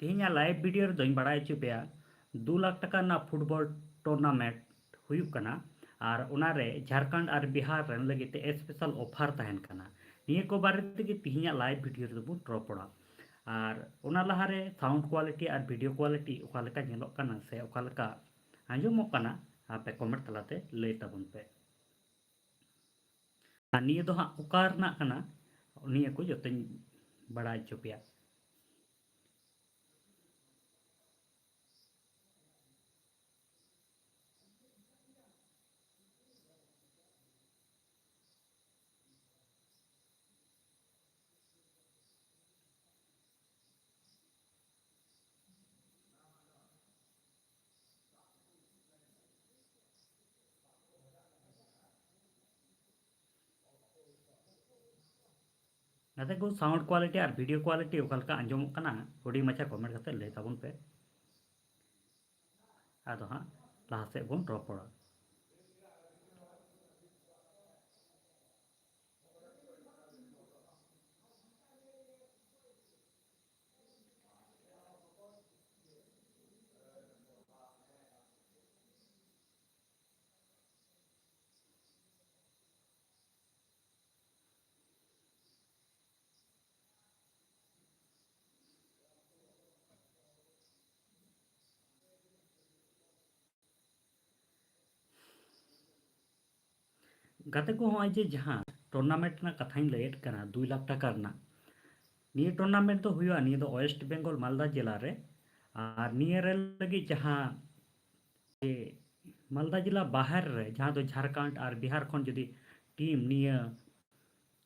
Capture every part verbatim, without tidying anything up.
ᱛᱮᱦᱮᱧᱟᱜ live video ᱨᱮᱫᱚᱧ ᱵᱟᱲᱟᱭ ᱦᱚᱪᱚ ᱯᱮᱭᱟ, ᱫᱩ ᱞᱟᱠᱷ ᱴᱟᱠᱟ ᱨᱮᱱᱟᱜ football tournament ᱦᱩᱭᱩᱜ ᱠᱟᱱᱟ᱾ ᱟᱨ ᱚᱱᱟᱨᱮ ᱡᱷᱟᱲᱠᱷᱚᱸᱰ ᱟᱨ ᱵᱤᱦᱟᱨ ᱨᱮᱱ ᱞᱟᱹᱜᱤᱫ ᱛᱮ special offer ᱛᱟᱦᱮᱱ ᱠᱟᱱᱟ᱾ ᱱᱤᱭᱟᱹ ᱠᱚ ᱵᱟᱨᱮ ᱛᱮᱜᱮ ᱛᱮᱦᱮᱧᱟᱜ live video ᱨᱮᱫᱚ ᱵᱚᱱ ᱨᱚᱯᱚᱲᱟ᱾ ᱟᱨ ᱚᱱᱟ ᱞᱟᱦᱟᱨᱮ sound quality ᱟᱨ video quality ᱚᱠᱟ ᱞᱮᱠᱟ ᱧᱮᱞᱚᱜ ᱠᱟᱱᱟ ᱥᱮ ᱚᱠᱟ ᱞᱮᱠᱟ ᱟᱸᱡᱚᱢᱚᱜ ᱠᱟᱱᱟ, ᱟᱯᱮ comment ᱛᱟᱞᱟᱛᱮ ᱞᱟᱹᱭ ᱛᱟᱵᱚᱱ ᱯᱮ᱾ ᱟᱨ ᱱᱤᱭᱟᱹ ᱫᱚ ᱦᱟᱸᱜ ᱚᱠᱟ ᱨᱮᱱᱟᱜ ᱠᱟᱱᱟ, ᱱᱤᱭᱟᱹ ᱠᱚ ᱡᱚᱛᱚᱧ ᱵᱟᱲᱟᱭ ᱦᱚᱪᱚ ᱯᱮᱭᱟ᱾ ᱜᱟᱛᱮ ᱠᱚ, sound quality ᱟᱨ video quality ᱚᱠᱟ ᱞᱮᱠᱟ ᱟᱸᱡᱚᱢᱚᱜ ᱠᱟᱱᱟ, ᱦᱩᱰᱤᱧ ᱢᱟᱪᱷᱟ comment ᱠᱟᱛᱮ ᱞᱟᱹᱭ ᱛᱟᱵᱚᱱ ᱯᱮ᱾ ᱟᱫᱚ ᱦᱟᱸᱜ ᱞᱟᱦᱟ ᱥᱮᱫ ᱵᱚᱱ ᱨᱚᱯᱚᱲᱟ᱾ ᱜᱟᱛᱮ ᱠᱚ, ᱦᱚᱸᱜᱼᱚᱭ ᱡᱮ ᱡᱟᱦᱟᱸ tournament ᱨᱮᱱᱟᱜ ᱠᱟᱛᱷᱟᱧ ᱞᱟᱹᱭᱮᱫ ᱠᱟᱱᱟ, ᱫᱩᱭ ᱞᱟᱠᱷ ᱴᱟᱠᱟ ᱨᱮᱱᱟᱜ, ᱱᱤᱭᱟᱹ tournament ᱫᱚ ᱦᱩᱭᱩᱜᱼᱟ, ᱱᱤᱭᱟᱹ ᱫᱚ West Bengal ᱢᱟᱞᱫᱟ ᱡᱮᱞᱟ ᱨᱮ᱾ ᱟᱨ ᱱᱤᱭᱟᱹ ᱨᱮ ᱞᱟᱹᱜᱤᱫ ᱡᱟᱦᱟᱸ ᱡᱮ ᱢᱟᱞᱫᱟ ᱡᱮᱞᱟ ᱵᱟᱦᱮᱨ ᱨᱮ, ᱡᱟᱦᱟᱸ ᱫᱚ ᱡᱷᱟᱲᱠᱷᱚᱸᱰ ᱟᱨ ᱵᱤᱦᱟᱨ ᱠᱷᱚᱱ ᱡᱩᱫᱤ team ᱱᱤᱭᱟᱹ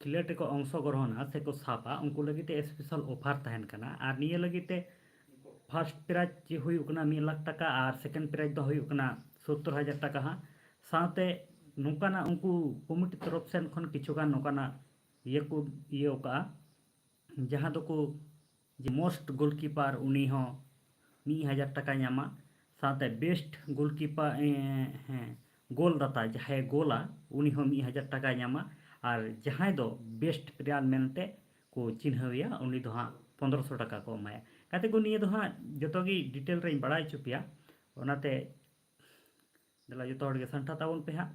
ᱠᱷᱮᱞᱳᱰ ᱨᱮᱠᱚ ᱚᱝᱥᱚᱜᱨᱚᱦᱚᱱᱟ ᱥᱮᱠᱚ ᱥᱟᱵᱟ, ᱩᱱᱠᱩ ᱞᱟᱹᱜᱤᱫ ᱛᱮ special offer ᱛᱟᱦᱮᱱ ᱠᱟᱱᱟ᱾ ᱟᱨ ᱱᱤᱭᱟᱹ ᱞᱟᱹᱜᱤᱫ ᱛᱮ first prize ᱦᱩᱭᱩᱜ ᱠᱟᱱᱟ ᱢᱤᱫ ᱞᱟᱠᱷ ᱴᱟᱠᱟ ᱟᱨ second prize ᱫᱚ ᱦᱩᱭᱩᱜ ᱠᱟᱱᱟ ᱥᱳᱛᱛᱳᱨ ᱦᱟᱡᱟᱨ ᱴᱟᱠᱟ ᱦᱟᱸᱜ᱾ ᱥᱟᱶᱛᱮ ᱱᱚᱝᱠᱟᱱᱟᱜ ᱩᱱᱠᱩ committee ᱛᱚᱨᱚᱯ ᱥᱮᱱ ᱠᱷᱚᱱ ᱠᱤᱪᱷᱩ ᱜᱟᱱ ᱱᱚᱝᱠᱟᱱᱟᱜ ᱤᱭᱟᱹ ᱠᱚ ᱤᱭᱟᱹ ᱠᱟᱜᱼᱟ, ᱡᱟᱦᱟᱸ ᱫᱚᱠᱚ ᱡᱮ most goalkeeper, ᱩᱱᱤ ᱦᱚᱸ ᱢᱤᱫ ᱦᱟᱡᱟᱨ ᱴᱟᱠᱟᱭ ᱧᱟᱢᱟ᱾ ᱥᱟᱶᱛᱮ best goalkeeper, ᱮᱸ, ᱦᱮᱸ, ᱜᱳᱞ ᱫᱟᱛᱟ, ᱡᱟᱦᱟᱸᱭᱮ ᱜᱳᱞᱟ, ᱩᱱᱤ ᱦᱚᱸ ᱢᱤᱫ ᱦᱟᱡᱟᱨ ᱴᱟᱠᱟᱭ ᱧᱟᱢᱟ᱾ ᱟᱨ ᱡᱟᱦᱟᱸᱭ ᱫᱚ best player ᱢᱮᱱᱛᱮ ᱠᱚ ᱪᱤᱱᱦᱟᱹᱣᱮᱭᱟ, ᱩᱱᱤ ᱫᱚ ᱦᱟᱸᱜ ᱯᱚᱱᱫᱽᱨᱚᱥᱚ ᱴᱟᱠᱟ ᱠᱚ ᱮᱢᱟᱭᱟ᱾ ᱜᱟᱛᱮ ᱠᱚ, ᱱᱤᱭᱟᱹ ᱫᱚ ᱦᱟᱸᱜ ᱡᱚᱛᱚ ᱜᱮ detail ᱨᱮᱧ ᱵᱟᱲᱟᱭ ᱦᱚᱪᱚ ᱯᱮᱭᱟ᱾ ᱚᱱᱟᱛᱮ ᱫᱮᱞᱟ ᱡᱚᱛᱚ ᱦᱚᱲ ᱜᱮ ᱥᱟᱱᱴᱷᱟ ᱛᱟᱵᱚᱱ ᱯᱮ ᱦᱟᱸᱜ᱾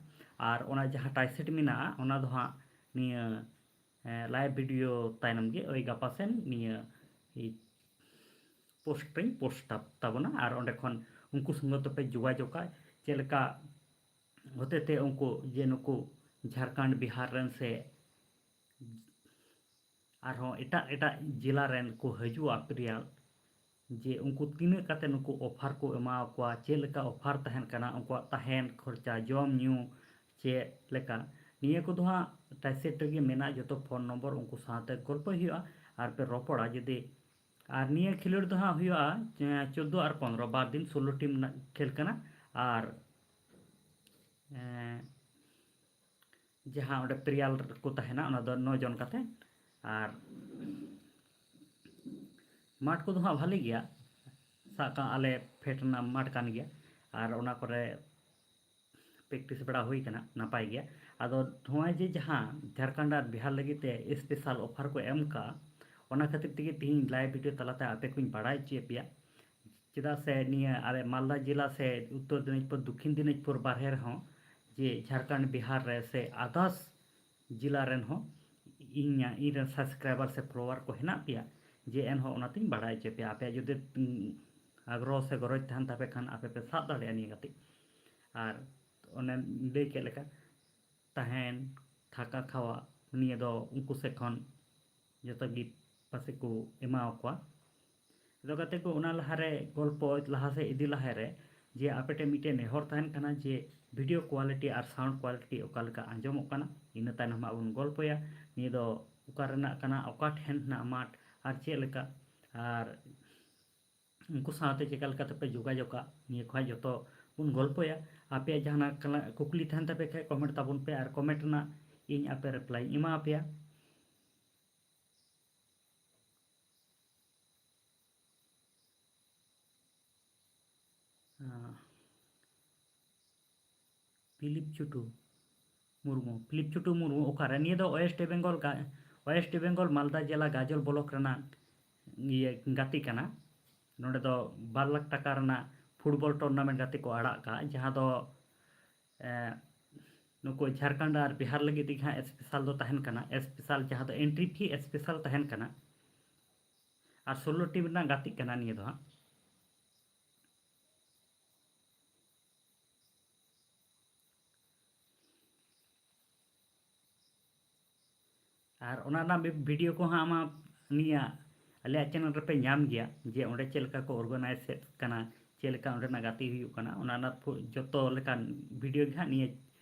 ᱟᱨ ᱚᱱᱟ ᱡᱟᱦᱟᱸ ᱴᱟᱭᱥᱮᱴ ᱢᱮᱱᱟᱜᱼᱟ, ᱚᱱᱟ ᱫᱚ ᱦᱟᱸᱜ ᱱᱤᱭᱟᱹ, ᱮᱸ, live video ᱛᱟᱭᱱᱚᱢ ᱜᱮ, ᱳᱭ ᱜᱟᱯᱟ ᱥᱮᱱ ᱱᱤᱭᱟᱹ post ᱨᱮᱧ post ᱛᱟᱵᱚᱱᱟ᱾ ᱟᱨ ᱚᱸᱰᱮ ᱠᱷᱚᱱ ᱩᱱᱠᱩ ᱥᱚᱸᱜᱮ ᱛᱮᱯᱮ ᱡᱳᱜᱟᱡᱳᱜᱟ, ᱪᱮᱫ ᱞᱮᱠᱟ ᱦᱚᱛᱮᱛᱮ ᱩᱱᱠᱩ ᱡᱮ ᱱᱩᱠᱩ ᱡᱷᱟᱲᱠᱷᱚᱸᱰ, ᱵᱤᱦᱟᱨ ᱨᱮᱱ ᱥᱮ ᱟᱨᱦᱚᱸ ᱮᱴᱟᱜ ᱮᱴᱟᱜ ᱡᱮᱞᱟ ᱨᱮᱱ ᱠᱚ ᱦᱤᱡᱩᱜᱼᱟ ᱯᱮᱨᱤᱭᱟᱞ, ᱡᱮ ᱩᱱᱠᱩ ᱛᱤᱱᱟᱹᱜ ᱠᱟᱛᱮ ᱱᱩᱠᱩ offer ᱠᱚ ᱮᱢᱟ ᱠᱚᱣᱟ, ᱪᱮᱫ ᱞᱮᱠᱟ offer ᱛᱟᱦᱮᱱ ᱠᱟᱱᱟ, ᱩᱱᱠᱩᱣᱟᱜ ᱛᱟᱦᱮᱱ ᱠᱷᱚᱨᱪᱟ, ᱡᱚᱢ ᱧᱩ ᱪᱮᱫ ᱞᱮᱠᱟ, ᱱᱤᱭᱟᱹ ᱠᱚᱫᱚ ᱦᱟᱸᱜ ᱴᱟᱭᱥᱮᱴ ᱨᱮᱜᱮ ᱢᱮᱱᱟᱜᱼᱟ, ᱡᱚᱛᱚ phone number ᱩᱱᱠᱩ ᱥᱟᱶᱛᱮ ᱜᱚᱞᱯᱚᱭ ᱦᱩᱭᱩᱜᱼᱟ ᱟᱨ ᱯᱮ ᱨᱚᱯᱚᱲᱟ᱾ ᱡᱩᱫᱤ ᱟᱨ ᱱᱤᱭᱟᱹ ᱠᱷᱮᱞᱳᱰ ᱫᱚ ᱦᱟᱸᱜ ᱦᱩᱭᱩᱜᱼᱟ, ᱮᱸ, ᱪᱳᱫᱽᱫᱳ ᱟᱨ ᱯᱚᱱᱨᱚ, ᱵᱟᱨ ᱫᱤᱱ, ᱥᱳᱞᱳ ᱴᱤᱢ ᱨᱮᱱᱟᱜ ᱠᱷᱮᱞ ᱠᱟᱱᱟ᱾ ᱟᱨ, ᱮᱸ, ᱡᱟᱦᱟᱸ ᱚᱸᱰᱮ ᱯᱮᱨᱤᱭᱟᱞ ᱠᱚ ᱛᱟᱦᱮᱱᱟ, ᱚᱱᱟ ᱫᱚ ᱱᱚ ᱡᱚᱱ ᱠᱟᱛᱮ᱾ ᱟᱨ ᱢᱟᱴᱷ ᱠᱚᱫᱚ ᱦᱟᱸᱜ ᱵᱷᱟᱹᱞᱤ ᱜᱮᱭᱟ, ᱥᱟᱵ ᱠᱟᱜ ᱟᱞᱮ ᱯᱷᱮᱰ ᱨᱮᱱᱟᱜ ᱢᱟᱴᱷ ᱠᱟᱱ ᱜᱮᱭᱟ, ᱟᱨ ᱚᱱᱟ ᱠᱚᱨᱮ practice ᱵᱟᱲᱟ ᱦᱩᱭ ᱠᱟᱱᱟ, ᱱᱟᱯᱟᱭ ᱜᱮᱭᱟ᱾ ᱟᱫᱚ ᱱᱚᱜᱼᱚᱭ ᱡᱮ ᱡᱟᱦᱟᱸ ᱡᱷᱟᱲᱠᱷᱚᱸᱰ ᱟᱨ ᱵᱤᱦᱟᱨ ᱞᱟᱹᱜᱤᱫ ᱛᱮ special offer ᱠᱚ ᱮᱢ ᱠᱟᱜᱼᱟ, ᱚᱱᱟ ᱠᱷᱟᱹᱛᱤᱨ ᱛᱮᱜᱮ ᱛᱮᱦᱮᱧ live video ᱛᱟᱞᱟᱛᱮ ᱟᱯᱮ ᱠᱚᱧ ᱵᱟᱲᱟᱭ ᱦᱚᱪᱚᱭᱮᱫ ᱯᱮᱭᱟ᱾ ᱪᱮᱫᱟᱜ ᱥᱮ ᱱᱤᱭᱟᱹ ᱟᱞᱮ ᱢᱟᱞᱫᱟ ᱡᱮᱞᱟ ᱥᱮ ᱩᱛᱛᱚᱨ ᱫᱤᱱᱟᱡᱽᱯᱩᱨ, ᱫᱚᱠᱠᱷᱤᱱ ᱫᱤᱱᱟᱡᱽᱯᱩᱨ ᱵᱟᱨᱦᱮ ᱨᱮᱦᱚᱸ, ᱡᱮ ᱡᱷᱟᱲᱠᱷᱚᱸᱰ, ᱵᱤᱦᱟᱨ ᱨᱮ ᱥᱮ others ᱡᱮᱞᱟ ᱨᱮᱱ ᱦᱚᱸ ᱤᱧᱟᱹᱜ, ᱤᱧ ᱨᱮᱱ subscriber ᱥᱮ follower ᱠᱚ ᱦᱮᱱᱟᱜ ᱯᱮᱭᱟ, ᱡᱮ ᱮᱱᱦᱚᱸ ᱚᱱᱟᱛᱤᱧ ᱵᱟᱲᱟᱭ ᱦᱚᱪᱚ ᱯᱮᱭᱟ᱾ ᱟᱯᱮᱭᱟᱜ ᱡᱩᱫᱤ, ᱩᱸ, ᱟᱜᱽᱨᱚᱦᱚ ᱥᱮ ᱜᱚᱨᱚᱡᱽ ᱛᱟᱦᱮᱱ ᱛᱟᱯᱮ ᱠᱷᱟᱱ, ᱟᱯᱮ ᱯᱮ ᱥᱟᱵ ᱫᱟᱲᱮᱭᱟᱜᱼᱟ ᱱᱤᱭᱟᱹ ᱜᱟᱛᱮᱜ᱾ ᱟᱨ ᱚᱱᱮᱢ ᱞᱟᱹᱭ ᱠᱮᱫ ᱞᱮᱠᱟ, ᱛᱟᱦᱮᱱ, ᱛᱷᱟᱠᱟ ᱠᱷᱟᱣᱟ, ᱱᱤᱭᱟᱹ ᱫᱚ ᱩᱱᱠᱩ ᱥᱮᱫ ᱠᱷᱚᱱ ᱡᱚᱛᱚ ᱜᱮ ᱯᱟᱥᱮ ᱠᱚ ᱮᱢᱟᱣᱟᱠᱚᱣᱟ᱾ ᱟᱫᱚ ᱜᱟᱛᱮ ᱠᱚ, ᱚᱱᱟ ᱞᱟᱦᱟᱨᱮ ᱜᱚᱞᱯᱚ ᱞᱟᱦᱟ ᱥᱮᱫ ᱤᱫᱤ ᱞᱟᱦᱟᱨᱮ, ᱡᱮ ᱟᱯᱮ ᱴᱷᱮᱱ ᱢᱤᱫᱴᱮᱱ ᱱᱮᱦᱚᱨ ᱛᱟᱦᱮᱱ ᱠᱟᱱᱟ ᱡᱮ video quality ᱟᱨ sound quality ᱚᱠᱟ ᱞᱮᱠᱟ ᱟᱸᱡᱚᱢᱚᱜ ᱠᱟᱱᱟ, ᱤᱱᱟᱹ ᱛᱟᱭᱱᱚᱢ ᱦᱟᱸᱜ ᱵᱚᱱ ᱜᱚᱞᱯᱚᱭᱟ ᱱᱤᱭᱟᱹ ᱫᱚ ᱚᱠᱟ ᱨᱮᱱᱟᱜ ᱠᱟᱱᱟ, ᱚᱠᱟ ᱴᱷᱮᱱ ᱦᱮᱱᱟᱜ ᱢᱟᱴᱷ ᱟᱨ ᱪᱮᱫ ᱞᱮᱠᱟ, ᱟᱨ ᱩᱱᱠᱩ ᱥᱟᱶᱛᱮ ᱪᱮᱠᱟ ᱞᱮᱠᱟ ᱛᱮᱯᱮ ᱡᱳᱜᱟᱡᱳᱜᱟ, ᱱᱤᱭᱟᱹ ᱠᱚ ᱦᱟᱸᱜ ᱡᱚᱛᱚ ᱵᱚᱱ ᱜᱚᱞᱯᱚᱭᱟ᱾ ᱟᱯᱮᱭᱟᱜ ᱡᱟᱦᱟᱱᱟᱜ ᱠᱟᱱᱟ, ᱠᱩᱠᱞᱤ ᱛᱟᱦᱮᱱ ᱛᱟᱯᱮ ᱠᱷᱟᱡ comment ᱛᱟᱵᱚᱱ ᱯᱮ, ᱟᱨ comment ᱨᱮᱱᱟᱜ ᱤᱧ ᱟᱯᱮ reply ᱤᱧ ᱮᱢᱟ ᱯᱮᱭᱟ᱾ ᱟᱸ, ᱯᱷᱤᱞᱤᱯ ᱪᱷᱩᱴᱩ ᱢᱩᱨᱢᱩ, ᱯᱷᱤᱞᱤᱯ ᱪᱷᱩᱴᱩ ᱢᱩᱨᱢᱩ ᱚᱠᱟᱨᱮ? ᱱᱤᱭᱟᱹ ᱫᱚ West Bengal ᱜᱟ-, West Bengal ᱢᱟᱞᱫᱟ ᱡᱮᱞᱟ ᱜᱟᱡᱚᱞ block ᱨᱮᱱᱟᱜ ᱤᱭᱟᱹ ᱜᱟᱛᱮ ᱠᱟᱱᱟ᱾ ᱱᱚᱰᱮ ᱫᱚ ᱵᱟᱨ ᱞᱟᱠᱷ ᱴᱟᱠᱟ ᱨᱮᱱᱟᱜ ᱯᱷᱩᱴᱵᱚᱞ ᱴᱩᱨᱱᱟᱢᱮᱱᱴ ᱜᱟᱛᱮ ᱠᱚ ᱟᱲᱟᱜ ᱠᱟᱜᱼᱟ, ᱡᱟᱦᱟᱸ ᱫᱚ ᱮ, ᱱᱩᱠᱩ ᱡᱷᱟᱲᱠᱷᱚᱸᱰ ᱟᱨ ᱵᱤᱦᱟᱨ ᱞᱟᱹᱜᱤᱫ ᱛᱮᱜᱮ ᱦᱟᱸᱜ ᱥᱯᱮᱥᱟᱞ ᱫᱚ ᱛᱟᱦᱮᱱ ᱠᱟᱱᱟ᱾ ᱥᱯᱮᱥᱟᱞ ᱡᱟᱦᱟᱸ ᱫᱚ ᱮᱱᱴᱨᱤ ᱯᱷᱤ ᱥᱯᱮᱥᱟᱞ ᱛᱟᱦᱮᱱ ᱠᱟᱱᱟ᱾ ᱟᱨ ᱥᱳᱞᱳ ᱴᱤᱢ ᱨᱮᱱᱟᱜ ᱜᱟᱛᱮᱜ ᱠᱟᱱᱟ ᱱᱤᱭᱟᱹ ᱫᱚ ᱦᱟᱸᱜ᱾ ᱟᱨ ᱚᱱᱟ ᱨᱮᱱᱟᱜ ᱵᱷᱤ-, ᱵᱷᱤᱰᱤᱭᱳ ᱠᱚᱦᱚᱸ ᱟᱢᱟᱜ ᱱᱤᱭᱟᱹ ᱟᱞᱮᱭᱟᱜ ᱪᱮᱱᱮᱞ ᱨᱮᱯᱮ ᱧᱟᱢ ᱜᱮᱭᱟ, ᱡᱮ ᱚᱸᱰᱮ ᱪᱮᱫ ᱞᱮᱠᱟ ᱠᱚ ᱚᱨᱜᱟᱱᱟᱭᱤᱡᱮᱫ ᱠᱟᱱᱟ, ᱪᱮᱫ ᱞᱮᱠᱟ ᱚᱸᱰᱮᱱᱟᱜ ᱜᱟᱛᱮ ᱦᱩᱭᱩᱜ ᱠᱟᱱᱟ, ᱚᱱᱟ ᱨᱮᱱᱟᱜ ᱯᱷᱩ-, ᱡᱚᱛᱚ ᱞᱮᱠᱟᱱ ᱵᱷᱤᱰᱤᱭᱳ ᱜᱮ ᱦᱟᱸᱜ ᱱᱤᱭᱟᱹ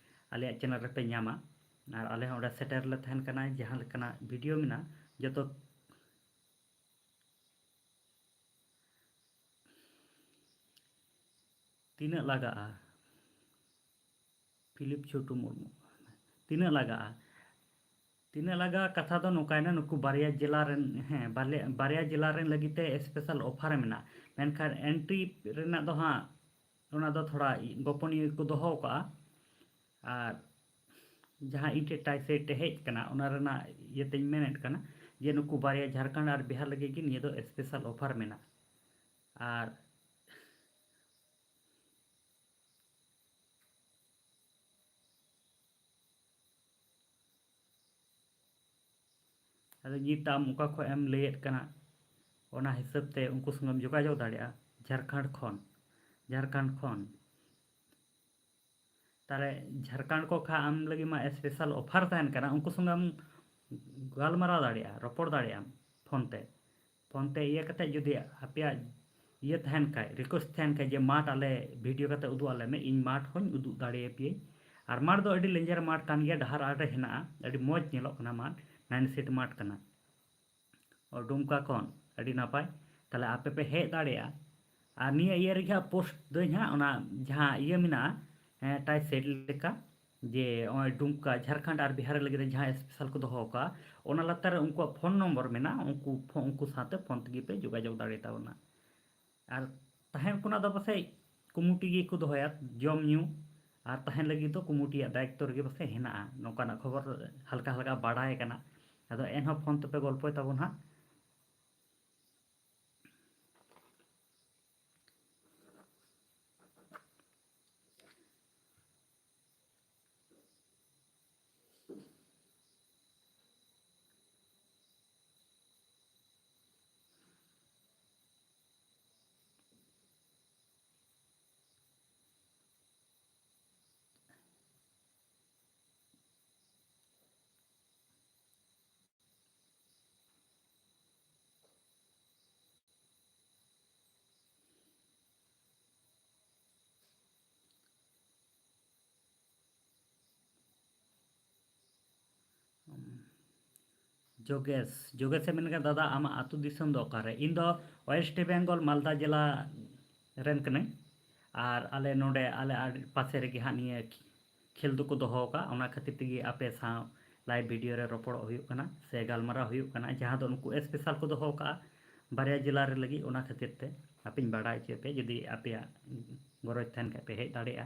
ᱟᱞᱮᱭᱟᱜ ᱪᱮᱱᱮᱞ ᱨᱮᱯᱮ ᱧᱟᱢᱟ᱾ ᱟᱨ ᱟᱞᱮ ᱦᱚᱸ ᱚᱸᱰᱮ ᱥᱮᱴᱮᱨ ᱞᱮ ᱛᱟᱦᱮᱱ ᱠᱟᱱᱟ, ᱡᱟᱦᱟᱸ ᱞᱮᱠᱟᱱᱟᱜ ᱵᱷᱤᱰᱤᱭᱳ ᱢᱮᱱᱟᱜᱼᱟ ᱡᱚᱛᱚ᱾ ᱛᱤᱱᱟᱹᱜ ᱞᱟᱜᱟᱜᱼᱟ? ᱯᱷᱤᱞᱤᱯ ᱪᱷᱳᱴᱩ ᱢᱩᱨᱢᱩ᱾ ᱛᱤᱱᱟᱹᱜ ᱞᱟᱜᱟᱜᱼᱟ? ᱛᱤᱱᱟᱹᱜ ᱞᱟᱜᱟᱜᱼᱟ ᱠᱟᱛᱷᱟ ᱫᱚ ᱱᱚᱝᱠᱟᱭᱮᱱᱟ, ᱱᱩᱠᱩ ᱵᱟᱨᱭᱟ ᱡᱮᱞᱟ ᱨᱮᱱ, ᱦᱮᱸ, ᱵᱟᱞᱮ-, ᱵᱟᱨᱭᱟ ᱡᱮᱞᱟ ᱨᱮᱱ ᱞᱟᱹᱜᱤᱫ ᱛᱮ ᱥᱯᱮᱥᱟᱞ ᱚᱯᱷᱟᱨ ᱮ ᱢᱮᱱᱟᱜᱼᱟ᱾ ᱢᱮᱱᱠᱷᱟᱱ ᱮᱱᱴᱨᱤ ᱨᱮᱱᱟᱜ ᱫᱚ ᱦᱟᱸᱜ ᱚᱱᱟ ᱫᱚ ᱛᱷᱚᱲᱟ ᱜᱳᱯᱚᱱᱤᱭᱚ ᱠᱚ ᱫᱚᱦᱚ ᱠᱟᱜᱼᱟ᱾ ᱟᱨ ᱡᱟᱦᱟᱸ ᱤᱧ ᱴᱷᱮᱱ ᱴᱟᱭ ᱥᱮᱴ ᱦᱮᱡ ᱠᱟᱱᱟ, ᱚᱱᱟ ᱨᱮᱱᱟᱜ ᱤᱭᱟᱹᱛᱮᱧ ᱢᱮᱱᱮᱫ ᱠᱟᱱᱟ ᱡᱮ ᱱᱩᱠᱩ ᱵᱟᱨᱭᱟ ᱡᱷᱟᱲᱠᱷᱚᱸᱰ ᱟᱨ ᱵᱤᱦᱟᱨ ᱞᱟᱹᱜᱤᱫ ᱜᱮ ᱱᱤᱭᱟᱹ ᱫᱚ ᱥᱯᱮᱥᱟᱞ ᱚᱯᱷᱟᱨ ᱢᱮᱱᱟᱜᱼᱟ᱾ ᱟᱨ ᱟᱫᱚ ᱱᱤᱛ ᱟᱢ ᱚᱠᱟ ᱠᱷᱚᱱ ᱮᱢ ᱞᱟᱹᱭᱮᱫ ᱠᱟᱱᱟ, ᱚᱱᱟ ᱦᱤᱥᱟᱹᱵ ᱛᱮ ᱩᱱᱠᱩ ᱥᱚᱸᱜᱮᱢ ᱡᱳᱜᱟᱡᱳᱜᱽ ᱫᱟᱲᱮᱭᱟᱜᱼᱟ ᱡᱷᱟᱲᱠᱷᱚᱸᱰ ᱠᱷᱚᱱ, ᱡᱷᱟᱲᱠᱷᱚᱸᱰ ᱠᱷᱚᱱ᱾ ᱛᱟᱦᱞᱮ ᱡᱷᱟᱲᱠᱷᱚᱸᱰ ᱠᱚ ᱠᱷᱟᱱ ᱟᱢ ᱞᱟᱹᱜᱤᱫ ᱢᱟ ᱥᱯᱮᱥᱟᱞ ᱚᱯᱷᱟᱨ ᱛᱟᱦᱮᱱ ᱠᱟᱱᱟ, ᱩᱱᱠᱩ ᱥᱚᱸᱜᱮᱢ ᱜᱟᱞᱢᱟᱨᱟᱣ ᱫᱟᱲᱮᱭᱟᱜᱼᱟ, ᱨᱚᱯᱚᱲ ᱫᱟᱲᱮᱭᱟᱜ ᱟᱢ ᱯᱷᱳᱱ ᱛᱮ᱾ ᱯᱷᱳᱱ ᱛᱮ ᱤᱭᱟᱹ ᱠᱟᱛᱮᱫ ᱡᱩᱫᱤ ᱟᱯᱮᱭᱟᱜ ᱤᱭᱟᱹ ᱛᱟᱦᱮᱱ ᱠᱷᱟᱡ, ᱨᱤᱠᱩᱭᱮᱥᱴ ᱛᱟᱦᱮᱱ ᱠᱷᱟᱡ ᱡᱮ ᱢᱟᱴᱷ ᱟᱞᱮ ᱵᱷᱤᱰᱤᱭᱳ ᱠᱟᱛᱮ ᱩᱫᱩᱜ ᱟᱞᱮ ᱢᱮ, ᱤᱧ ᱢᱟᱴᱷ ᱦᱚᱸᱧ ᱩᱫᱩᱜ ᱫᱟᱲᱮᱭᱟᱯᱮᱭᱟᱹᱧ᱾ ᱟᱨ ᱢᱟᱴᱷ ᱫᱚ ᱟᱹᱰᱤ ᱞᱮᱸᱡᱮᱨ ᱢᱟᱴᱷ ᱠᱟᱱ ᱜᱮᱭᱟ, ᱰᱟᱦᱟᱨ ᱟᱲᱮ ᱨᱮ ᱦᱮᱱᱟᱜᱼᱟ, ᱟᱹᱰᱤ ᱢᱚᱡᱽ ᱧᱮᱞᱚᱜ ᱠᱟᱱᱟ ᱢᱟᱴᱷ, ᱱᱟᱭᱤᱱ ᱥᱤᱴ ᱢᱟᱴᱷ ᱠᱟᱱᱟ᱾ ᱚ, ᱰᱩᱢᱠᱟ ᱠᱷᱚᱱ ᱟᱹᱰᱤ ᱱᱟᱯᱟᱭ, ᱛᱟᱦᱞᱮ ᱟᱯᱮ ᱯᱮ ᱦᱮᱡ ᱫᱟᱲᱮᱭᱟᱜᱼᱟ᱾ ᱟᱨ ᱱᱤᱭᱟᱹ ᱤᱭᱟᱹ ᱨᱮᱜᱮ ᱦᱟᱸᱜ ᱯᱳᱥᱴ ᱫᱟᱹᱧ ᱦᱟᱸᱜ, ᱚᱱᱟ ᱡᱟᱦᱟᱸ ᱤᱭᱟᱹ ᱢᱮᱱᱟᱜᱼᱟ, ᱦᱮᱸ, ᱴᱟᱭ ᱥᱮᱴ ᱞᱮᱠᱟ, ᱡᱮ ᱱᱚᱜᱼᱚᱭ ᱰᱩᱢᱠᱟ, ᱡᱷᱟᱲᱠᱷᱚᱸᱰ ᱟᱨ ᱵᱤᱦᱟᱨ ᱞᱟᱹᱜᱤᱫ ᱨᱮ ᱡᱟᱦᱟᱸ ᱥᱯᱮᱥᱟᱞ ᱠᱚ ᱫᱚᱦᱚ ᱟᱠᱟᱫᱼᱟ, ᱚᱱᱟ ᱞᱟᱛᱟᱨ ᱨᱮ ᱩᱱᱠᱩᱣᱟᱜ ᱯᱷᱳᱱ ᱱᱚᱢᱵᱚᱨ ᱢᱮᱱᱟᱜᱼᱟ, ᱩᱱᱠᱩ ᱯᱷᱳ-, ᱩᱱᱠᱩ ᱥᱟᱶᱛᱮ ᱯᱷᱳᱱ ᱛᱮᱜᱮ ᱯᱮ ᱡᱳᱜᱟᱡᱳᱜᱽ ᱫᱟᱲᱮ ᱛᱟᱵᱚᱱᱟ᱾ ᱟᱨ ᱛᱟᱦᱮᱱ ᱠᱚ ᱫᱚ ᱯᱟᱥᱮᱡ ᱠᱚᱢᱤᱴᱤ ᱜᱮᱠᱚ ᱫᱚᱦᱚᱭᱟ, ᱡᱚᱢ ᱧᱩ ᱟᱨ ᱛᱟᱦᱮᱱ ᱞᱟᱹᱜᱤᱫ ᱫᱚ ᱠᱚᱢᱤᱴᱤᱭᱟᱜ ᱫᱟᱭᱤᱛᱛᱚ ᱨᱮᱜᱮ ᱯᱟᱥᱮᱡ ᱦᱮᱱᱟᱜᱼᱟ, ᱱᱚᱝᱠᱟᱱᱟᱜ ᱠᱷᱚᱵᱚᱨ ᱦᱟᱞᱠᱟ ᱦᱟᱞᱠᱟ ᱵᱟᱲᱟᱭ ᱠᱟᱱᱟ᱾ ᱟᱫᱚ ᱮᱱᱦᱚᱸ ᱯᱷᱳᱱ ᱛᱮᱯᱮ ᱜᱚᱞᱯᱚᱭ ᱛᱟᱵᱚᱱ ᱦᱟᱸᱜ᱾ ᱡᱳᱜᱮᱥ, ᱡᱳᱜᱮᱥᱮ ᱢᱮᱱ ᱠᱮᱫᱟ, "ᱫᱟᱫᱟ, ᱟᱢᱟᱜ ᱟᱹᱛᱩ ᱫᱤᱥᱚᱢ ᱫᱚ ᱚᱠᱟᱨᱮ?" ᱤᱧ ᱫᱚ ᱳᱭᱮᱥᱴ ᱵᱮᱝᱜᱚᱞ, ᱢᱟᱞᱫᱟ ᱡᱮᱞᱟ ᱨᱮᱱ ᱠᱟᱹᱱᱟᱹᱧ᱾ ᱟᱨ ᱟᱞᱮ ᱱᱚᱰᱮ, ᱟᱞᱮ ᱟᱲᱮ ᱯᱟᱥᱮ ᱨᱮᱜᱮ ᱦᱟᱸᱜ ᱱᱤᱭᱟᱹ ᱠᱷᱮᱞ ᱫᱚᱠᱚ ᱫᱚᱦᱚ ᱟᱠᱟᱫ, ᱚᱱᱟ ᱠᱷᱟᱹᱛᱤᱨ ᱛᱮᱜᱮ ᱟᱯᱮ ᱥᱟᱶ ᱞᱟᱭᱤᱵᱷ ᱵᱷᱤᱰᱤᱭᱳ ᱨᱮ ᱨᱚᱯᱚᱲᱚᱜ ᱦᱩᱭᱩᱜ ᱠᱟᱱᱟ ᱥᱮ ᱜᱟᱞᱢᱟᱨᱟᱣ ᱦᱩᱭᱩᱜ ᱠᱟᱱᱟ, ᱡᱟᱦᱟᱸ ᱫᱚ ᱱᱩᱠᱩ ᱥᱯᱮᱥᱟᱞ ᱠᱚ ᱫᱚᱦᱚ ᱟᱠᱟᱫᱼᱟ ᱵᱟᱨᱭᱟ ᱡᱮᱞᱟ ᱨᱮ ᱞᱟᱹᱜᱤᱫ᱾ ᱚᱱᱟ ᱠᱷᱟᱹᱛᱤᱨ ᱛᱮ ᱟᱯᱮᱧ ᱵᱟᱲᱟᱭ ᱦᱚᱪᱚᱭᱮᱫ ᱯᱮ, ᱡᱩᱫᱤ ᱟᱯᱮᱭᱟᱜ ᱜᱚᱨᱚᱡᱽ ᱛᱟᱦᱮᱱ ᱠᱷᱟᱡ ᱯᱮ ᱦᱮᱡ ᱫᱟᱲᱮᱭᱟᱜᱼᱟ᱾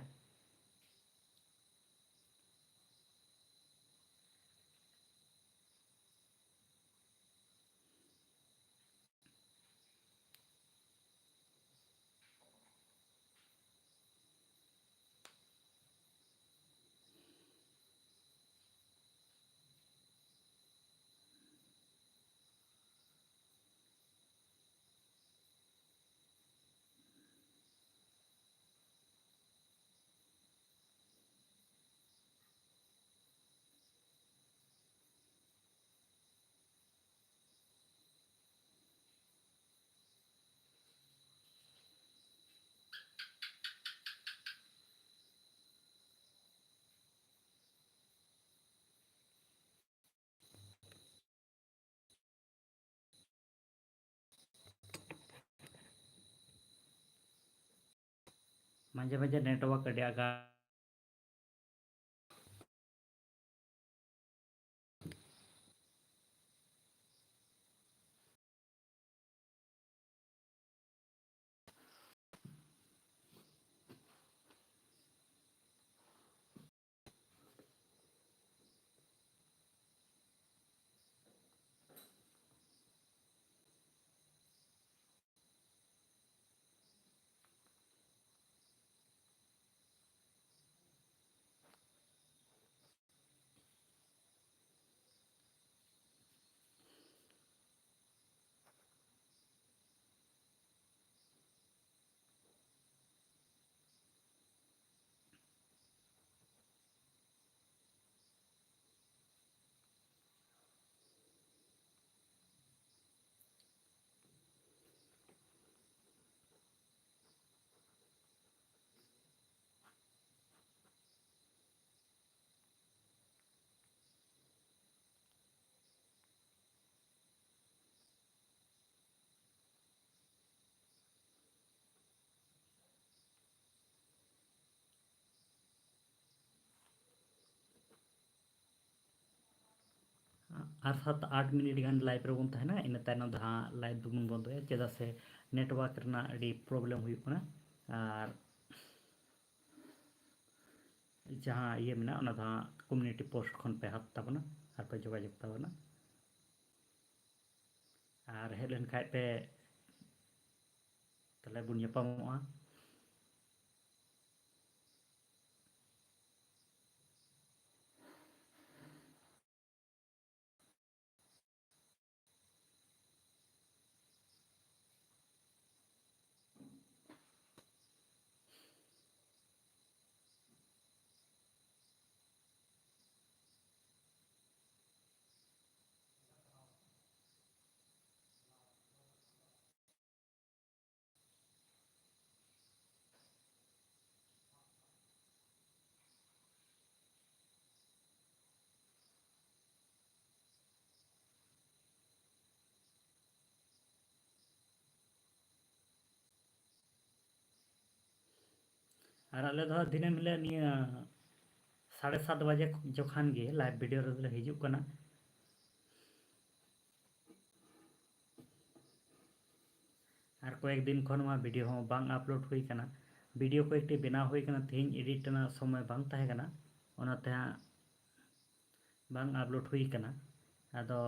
ᱢᱟᱡᱷᱮ ᱢᱟᱡᱷᱮ network ᱟᱹᱰᱤ ᱟᱸᱴ ᱟᱨ ᱥᱟᱛ ᱟᱴ ᱢᱤᱱᱤᱴ ᱜᱟᱱ ᱞᱟᱭᱤᱵᱷ ᱨᱮᱵᱚᱱ ᱛᱟᱦᱮᱱᱟ, ᱤᱱᱟᱹ ᱛᱟᱭᱱᱚᱢ ᱫᱚ ᱦᱟᱸᱜ ᱞᱟᱭᱤᱵᱷ ᱫᱚᱵᱚᱱ ᱵᱚᱱᱫᱚᱭᱟ, ᱪᱮᱫᱟᱜ ᱥᱮ ᱱᱮᱴᱣᱟᱨᱠ ᱨᱮᱱᱟᱜ ᱟᱹᱰᱤ ᱯᱨᱚᱵᱞᱮᱢ ᱦᱩᱭᱩᱜ ᱠᱟᱱᱟ᱾ ᱟᱨ ᱡᱟᱦᱟᱸ ᱤᱭᱟᱹ ᱢᱮᱱᱟᱜᱼᱟ, ᱚᱱᱟ ᱫᱚ ᱦᱟᱸᱜ ᱠᱚᱢᱤᱭᱩᱱᱤᱴᱤ ᱯᱳᱥᱴ ᱠᱷᱚᱱ ᱯᱮ ᱦᱟᱛ ᱛᱟᱵᱚᱱᱟ ᱟᱨ ᱯᱮ ᱡᱳᱜᱟᱡᱳᱜᱽ ᱛᱟᱵᱚᱱᱟ᱾ ᱟᱨ ᱦᱮᱡ ᱞᱮᱱ ᱠᱷᱟᱡ ᱯᱮ, ᱛᱟᱦᱞᱮ ᱵᱚᱱ ᱧᱟᱯᱟᱢᱚᱜᱼᱟ᱾ ᱟᱨ ᱟᱞᱮ ᱫᱚ ᱦᱟᱸᱜ ᱫᱤᱱᱟᱹᱢ ᱦᱤᱞᱳᱜ ᱱᱤᱭᱟᱹ ᱥᱟᱲᱮ ᱥᱟᱛ ᱵᱟᱡᱮ ᱡᱚᱠᱷᱟᱱ ᱜᱮ ᱞᱟᱭᱤᱵᱷ ᱵᱷᱤᱰᱤᱭᱳ ᱨᱮᱫᱚᱞᱮ ᱦᱤᱡᱩᱜ ᱠᱟᱱᱟ᱾ ᱟᱨ ᱠᱚᱭᱮᱠ ᱫᱤᱱ ᱠᱷᱚᱱ ᱢᱟ ᱵᱷᱤᱰᱤᱭᱳ ᱦᱚᱸ ᱵᱟᱝ ᱟᱯᱞᱳᱰ ᱦᱩᱭ ᱠᱟᱱᱟ᱾ ᱵᱷᱤᱰᱤᱭᱳ ᱠᱚᱭᱮᱠᱴᱤ ᱵᱮᱱᱟᱣ ᱦᱩᱭ ᱠᱟᱱᱟ, ᱛᱮᱦᱮᱧ ᱮᱰᱤᱴ ᱨᱮᱱᱟᱜ ᱥᱚᱢᱚᱭ ᱵᱟᱝ ᱛᱟᱦᱮᱸ ᱠᱟᱱᱟ, ᱚᱱᱟᱛᱮ ᱦᱟᱸᱜ ᱵᱟᱝ ᱟᱯᱞᱳᱰ ᱦᱩᱭ ᱠᱟᱱᱟ᱾ ᱟᱫᱚ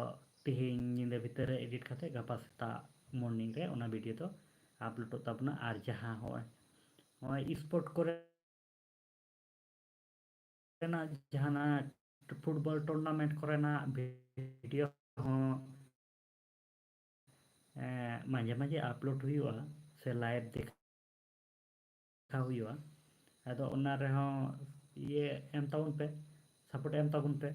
ᱛᱮᱦᱮᱧ ᱧᱤᱫᱟᱹ ᱵᱷᱤᱛᱟᱹᱨ ᱨᱮ ᱮᱰᱤᱴ ᱠᱟᱛᱮ ᱜᱟᱯᱟ ᱥᱮᱛᱟᱜ ᱢᱚᱨᱱᱤᱝ ᱨᱮ ᱚᱱᱟ ᱵᱷᱤᱰᱤᱭᱳ ᱫᱚ ᱟᱯᱞᱳᱰᱚᱜ ᱛᱟᱵᱚᱱᱟ᱾ ᱟᱨ ᱡᱟᱦᱟᱸ ᱦᱚᱸᱜᱼᱚᱭ, ᱦᱚᱸᱜᱼᱚᱭ ᱥᱯᱳᱨᱴ ᱠᱚᱨᱮ ᱨᱮᱱᱟᱜ ᱡᱟᱦᱟᱱᱟᱜ ᱯᱷᱩᱴᱵᱚᱞ ᱴᱩᱨᱱᱟᱢᱮᱱᱴ ᱠᱚᱨᱮᱱᱟᱜ ᱵᱷᱤᱰᱤᱭᱳ ᱦᱚᱸ, ᱮᱸ, ᱢᱟᱡᱷᱮ ᱢᱟᱡᱷᱮ ᱟᱯᱞᱳᱰ ᱦᱩᱭᱩᱜᱼᱟ ᱥᱮ ᱞᱟᱭᱤᱵᱷ ᱫᱮᱠᱷᱟᱣ ᱦᱩᱭᱩᱜᱼᱟ᱾ ᱟᱫᱚ ᱚᱱᱟ ᱨᱮᱦᱚᱸ ᱤᱭᱟᱹ ᱮᱢ ᱛᱟᱵᱚᱱ ᱯᱮ, ᱥᱟᱯᱳᱨᱴ ᱮᱢ ᱛᱟᱵᱚᱱ ᱯᱮ᱾